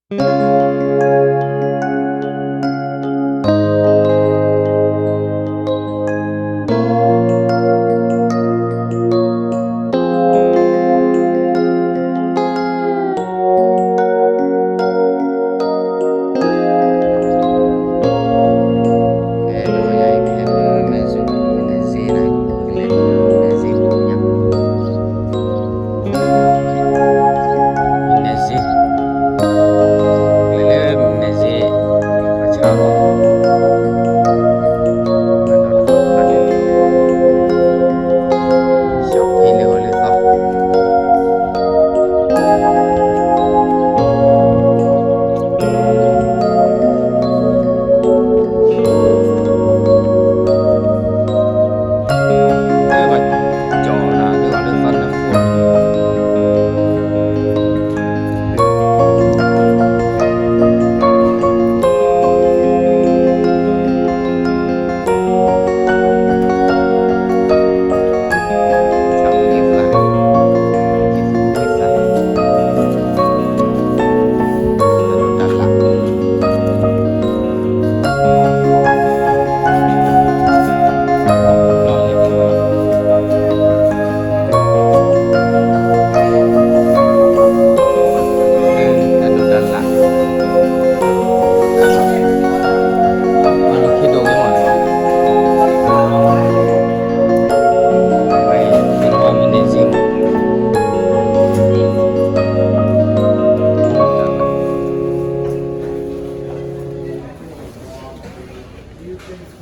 လၢပှ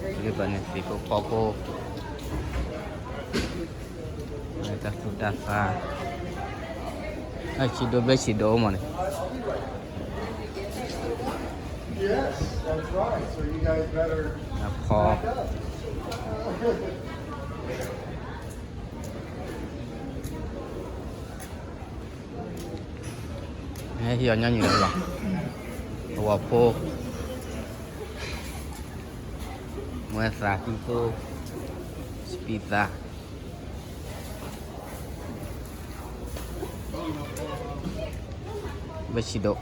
ၤန့ၣ်သ့ၣ်ဖိဖီဖိ, တၢ်သူၣ်တၢ်သး, အဆံးဒိဘျဲဆံးဒိမ့ၢ်န့ၣ်, အဖီ ဟဲဟံးအီၤညီနုၢ်လီၤ, သဝီဖိ, မွဲသး ကံၢ်သိ, စပံးသး, ဘၣ်ဆံးဒိၣ်,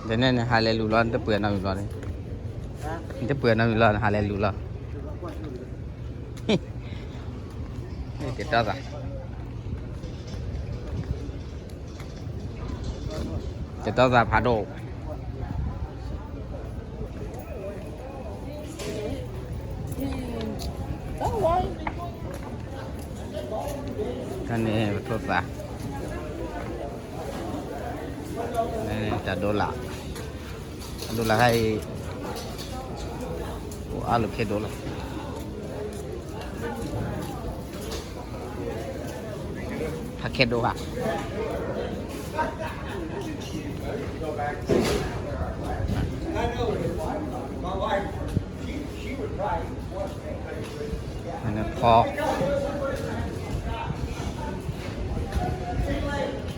ဒီးန့ၣ်နဟးလဲၤလူၤလီၤ နတပှဲၤနီတမံၤလီၤ, နတပှဲၤနီတမံၤလီၤ နဟးလဲၤလူၤလီၤ. တတီသး, တတီသးဖးဒိၣ်, တၢ်န့ၣ်ပထိၣ်သး, တၢ်ဒိလၣ်, တၢ်ဒိလၣ်ခါအံၤ, အိၣ်အါလိာ်ခဲဒိၣ်လီၤ, ဖးခဲဒိၣ်ဧါ. ဖ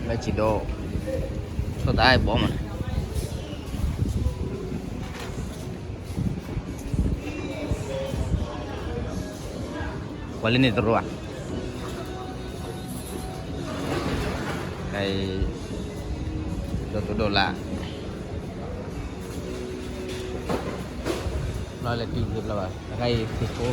ီ, ဘၣ်ဆံးဒိၣ်, ထိၣ်သးဘီမးန့ၣ် ပှၤလၢန့ၣ်တရိးဧါ, အံၤ, ဒိၣ်သိဒိၣ်လၢ်, ဘျီလဲၤတုၤသ့ဘျီဘၣ် တခါအံၤသ့ၣ်ဖိ ပှၤ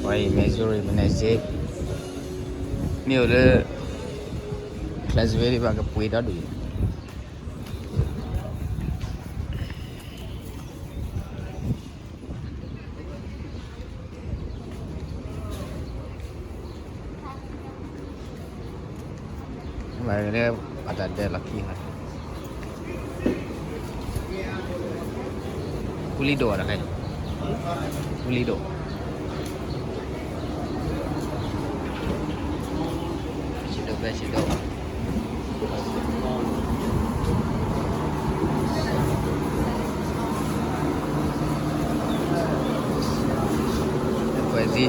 အံၤ Missouri မနုၤစ့, မ့ၢ်အိၣ်လၢ Clarksville ဒံးဘၣ်ကပှ့ၤဒီဒူၣ်အံၤ မ့ၢ်လၢအတၢ်ဒဲးလီၤခံဂၤ, ပူလံၤဒိၣ်တခါအံၤ, ပူလံၤဒိၣ်, ဆံးဒိၣ်ဘဲဆံးဒိၣ် ပှဲၤသံ,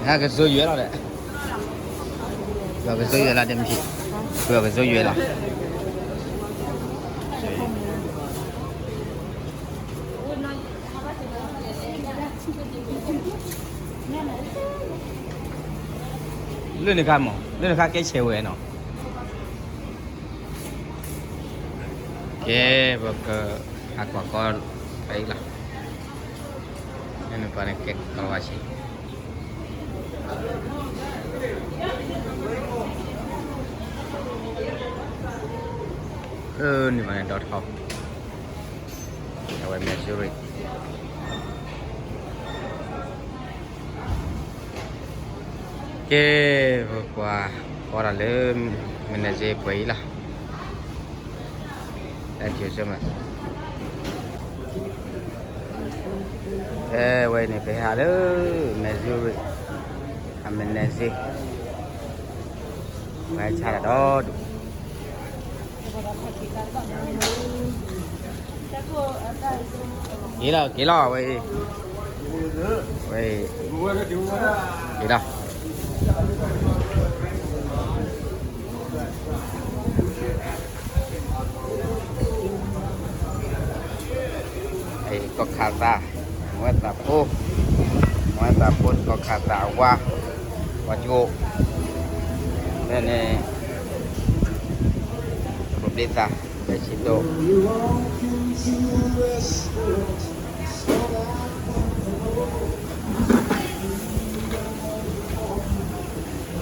ဟဲကစိယွဲလီၤဒီး, ပှဲၤကစိယွဲလီၤဒ်မ့ၢ်, ပှဲၤကစိယွဲလီၤ, လၢန့ၣ်ခါမး လၢန့ၣ်ခါကဲဆဲးဝဲနီၤ. ကဲ ပကဟးကွၢ်ကီဖဲအံၤလီၤ. လၢန့ၣ်ပှၤန့ၣ်ကဲကီဝဲဆဲး လၢန့ၣ်ပှၤန့ၣ်ဒီထီၣ် အဝဲ Missouri ကဲ ပကွၢ်ကီတၢ်လၢ Missouri ပှဲၤအံၤလီၤ. အဲ အဲ ဝဲအံၤန့ၣ် ပဟဲဟးလၢ Missouri အ Missouri ပှၤဟဲဆါတၢ်ဒီဒူၣ် က့ၤလီၤ က့ၤလီၤ ဝဲအံၤ ဝဲအံၤ က့ၤလီၤ ကီၢ်ခၣ်သး မွဲသးဖိ မွဲသးဖိ ကီၢ်ခၣ်သးအဝါ ပှၤကၠိ လၢန့ၣ် ပဘျ့သး ပဲဆံးဒိၣ် မ့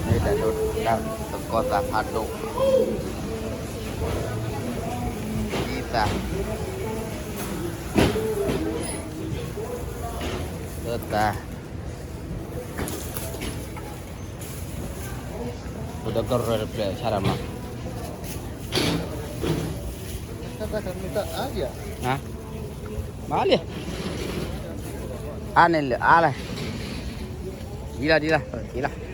ၢ်တၢ်ဒိၣ်တၢ်သကီသးဖးဒိၣ် သံသး သၢသး အိၣ်ဒီးကရၢၢ်တဖျၢၣ်ဆါတၢ်မး မၤလံ အါန့ၢ်လၢအါလဲၣ် ဒ်လီၤဒ်လီၤ က့ၤလီၤ